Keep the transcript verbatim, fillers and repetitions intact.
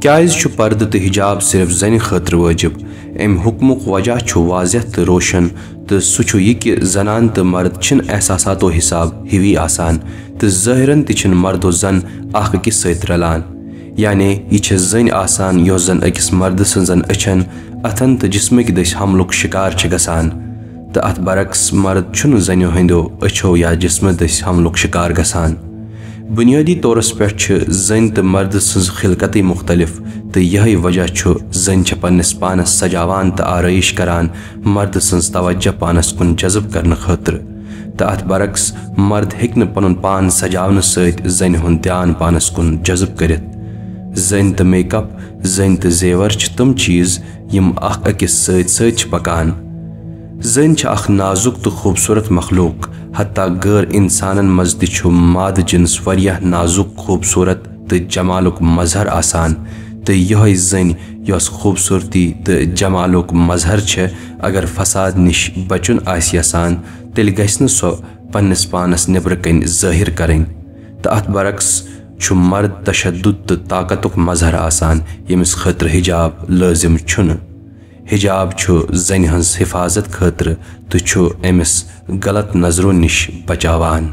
کیازِ چھُ پردٕ تہٕ حجاب صرف زنہِ خٲطرٕ وٲجِب؟ امہِ حکمُک وجہ چھُ واضح تہٕ روشن، تہٕ سُہ چھُ یہِ کہِ زنان تہٕ مرد چھِنہٕ احساساتو حساب ہِوی آسان، تہٕ ظٲہرن تہِ چھِنہٕ مرد و زن اکھ أکِس سۭتۍ رلان۔ یعنی، یہِ چھِ زٔنۍ آسان، یۄس زن أکِس مردٕ سٕنزن أچھن، اتھن تہٕ جسمٕکۍ دٔسۍ حملُک شکار چھِ گژھان، تہٕ اتھ برعکس مرد چھُنہٕ زنیو ہٕنٛدیو أچھو یا جسمہٕ دٔسۍ حملُک شکار گژھان۔ بنیٲدی طورس پٮ۪ٹھ چھِ زٔنۍ تہٕ مردٕ سٕنٛز خلقتٕے مختلف، تہٕ یِہوٚے وجہ چھُ زٔنۍ چھےٚ پننِس پانس سجاوان تہٕ آرٲیش کران مردٕ سٕنٛز توجہ پانس کُن جذب کرنہٕ خٲطرٕ، تہٕ اتھ برعکس مرد ہیٚکہِ نہٕ پنُن پان سجاونہٕ سۭتۍ زنہِ ہُنٛد دیان پانس کُن جذب کٔرِتھ۔ زٔنۍ تہٕ میک اپ، زٔنۍ تہٕ زیور چھِ تِم چیز یِم اکھ أکِس سۭتۍ سۭتۍ چھِ پکان۔ زٔنۍ چھِ اکھ نازُک تہٕ خوٗبصوٗرت مخلوق، حتیٰ غٲر انسانن منٛز تہِ چھُ مادٕ جنس واریاہ نازُک، خوٗبصوٗرت تہٕ جمالُک مظہر آسان، تہٕ یِہوٚے زٔنۍ، یۄس خوٗبصوٗرتی تہٕ جمالُک مظہر چھےٚ، اگر فساد نِش بچُن آسہِ یژھان، تیٚلہِ گژھِ نہٕ سۄ پننِس پانس نیبرٕ کنۍ ظٲہر کرٕنۍ۔ تہٕ اتھ برعکس چھُ مرد تشدد تہٕ طاقتُک مظہر آسان، ییٚمِس خٲطرٕ حجاب لٲزم چھُنہٕ۔ حجاب چھُ زنہِ ہٕنٛز حفاظت خٲطرٕ تہٕ چھُ أمِس غلط نظرو نِش بچاوان۔